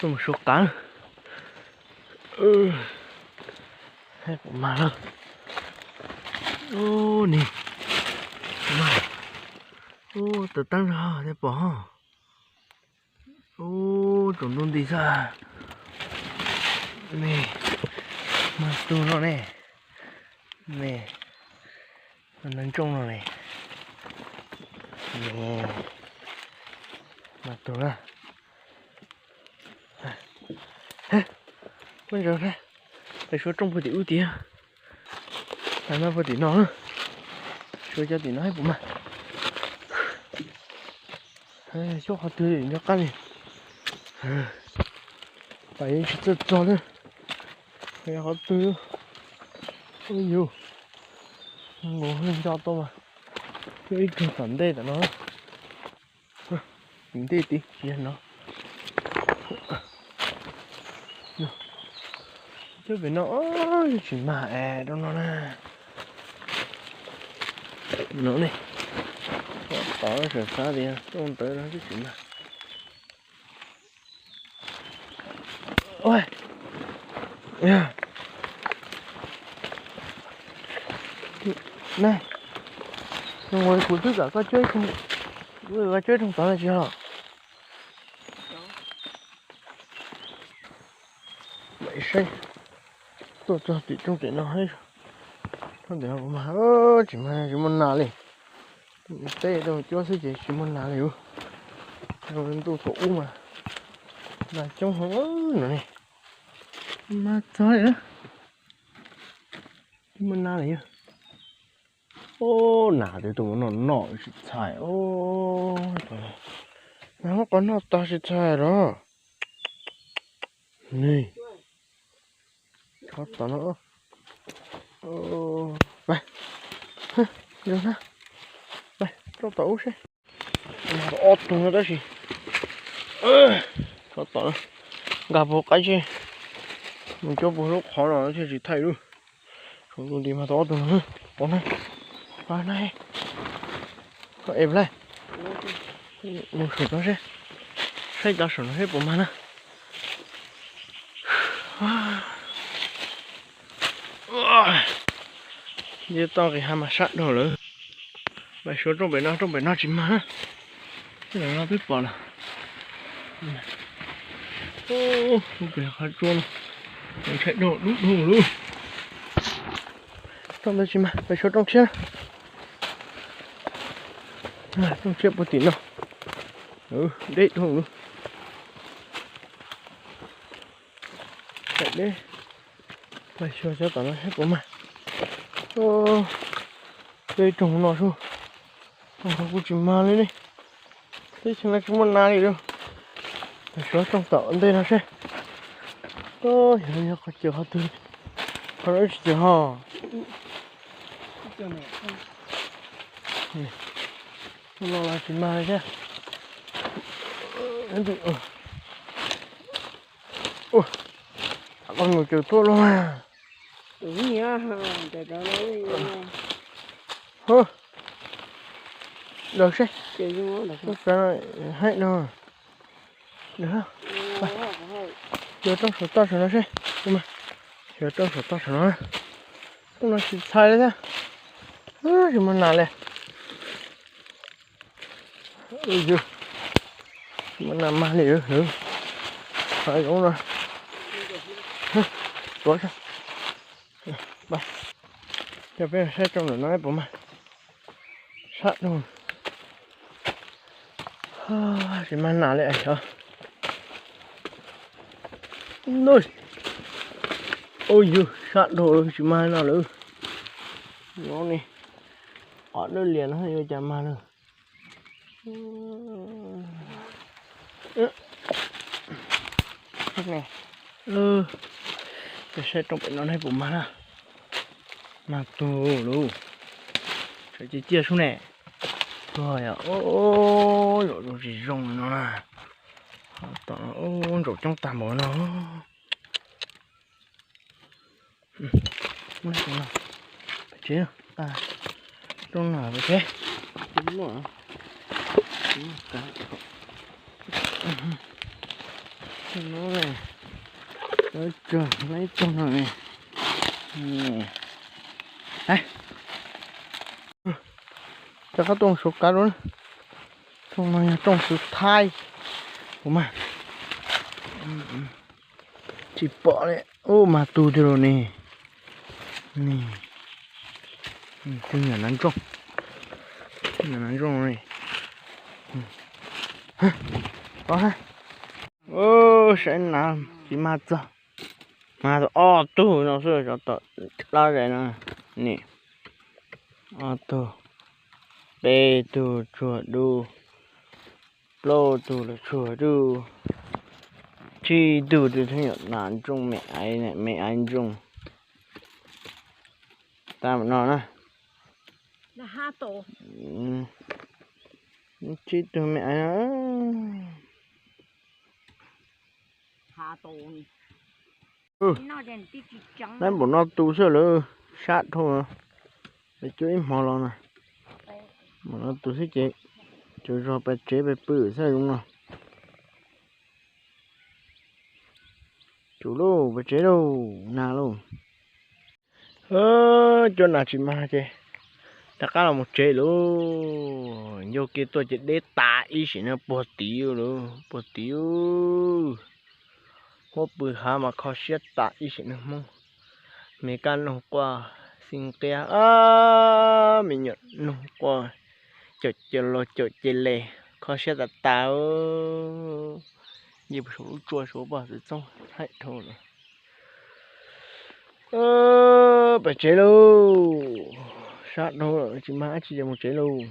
Tuaj mus suav qav. Ub, mag lawm. Ub, ni, mag. Ub, tawm teeb zog thiaj pom ho. Ub, tsaus ntuj nti xwb. Ne, mag tug no ne. Ne, mag ntsooj no ne. Ne, mag tug na. Muab ntsaws na, peb suav rooj puag tim ub tiag. Peb mag puag tim no, suav cov tim no puas mag. Xyov qhov twg nco qab li. Pab yeej tsis txawj txog li. Yog qhov twg? Yus nkaus nco tau mas, yog ib tug tom ntej tom no. Tim ntej tid tsis yog no. Cov pem no tsis mag es rau no na. No ne, tod sawv xav tias rooj ntawd no twb tsis mag. Ne, kuv twb kom koj cuab, koj cuab rooj tod no tsis yog los? Mam saib, tuaj txog tim rooj tim no, rooj tim no puas mag, tsis mag, tsis muaj nas li. Teb tuaj cuab xwb ces tsis muaj nas li. Ntuj thaum ub mas nas coob heev no ne. Mag txog li na, tsis muaj nas li. Ub, nas twb tuaj mus noj noj tsis txhais. Nas muab qos noj tag tsis txhais los. Ni, tsov tom no. Pab, yog na, pab rau tom ub seb. Mag tau ob tug no tab sis tsov tom no nkag puag qaib seb, mus cuab puag lub qhov no thiaj tsis thaij lub. Tsaus ntuj nti mag tau ob tug no. Pab na, pab na, koj es plab, mus saum no seb, saib cov saum no seb puas mag na. Yeej tau nqis hav mas sab dhau lawm. Mas suav rooj pem no, rooj pem no tsis mag na. Tej no twb pom lawm. Lub pem qhov tsua no ntshai dhau dub dhau lawm. Rooj ntawd tsis mag, peb suav rooj tshiab. Rooj tshiab puag tim no, deb dhau lawm. Deb, peb xyuas cov tom no seb puas mag. Peb rooj no sub, rooj no kuj tsis mag li ne. Teb chaws no tsis muaj nas li lauj. Suav rooj tom ntej no seb. Yog, yog qhov caws qhov twg, qhov no tsis caws ho. No los tsis mag li thiab. Ua, koj mus caws tuaj los. Daws seb, haib no. Xyuas rooj saum toj saum no seb. Xyuas rooj saum toj saum no. Rooj no tsis txhais li thiab. Tsis muaj nas li. Tsis muaj nas mag li. Hav zoov no. Tuav, coj peb saib rooj ntawm no puas mag. Sab dhau. Tsis mag nas li xyov. Ua yug, sab dhau lawm tsis mag no lawm. Nyob ni, qhov dawb lias no yuav cas mag lawm. Peb saib rooj pem no ne puas mag na. Mag tug lauj. Tseem ciaj ciaj sub ne. Tuag yom, zaum zoo tsis zoo no na. Tom no ntsaum coob tag npaum no. Pem tsev, rooj no pem tsev. Cov tsog, lawv ib tsoog no ne. Rov qab tuaj suav qab lawm. Rooj no yog rooj xwb thaib. Ua mas, tsis pom li. Ub, mas tu twg los ne. Twg nyuam nav ntsooj, nyuam nav ntsooj li. Saib nav tsis mag txog, mag tau ob tug no xwb, cov tom dab zais no. Nim, ob tug, peb tug tsuag dub, plaub tug los tsuag dub, tsib tug twb nyuam nav ntsooj, me aiv, me aiv ntsooj. Tag no na. Tsib tug me aiv no. Nab npaum no tu xwb lawm, sab dhau. Peb cuab ib hmo los na, npaum no tu xwb ces tsaug zog pais tsev pais pw xwb zoo no. Tsum lauj, pais tsev lauj, nag lauj. Cua nas tsis mag ces rov qab los mus tsev lauj. Ncauj kev tuaj ces deb tas ib sim no puag tid lauj, puag tid. Huab pw hav mas kho siab tas ib sim neej Hmoob. Me kab noog quaj xib nqiab, me nyuam noog quaj caum ce los caum ce les, kho siab tas tas. Nce puag saum lub tsua saud pom txawv txoob haib dhau lawm. Pais tsev lauj, sab dhau lawm tsis mag dab tsi ces mus tsev lauj.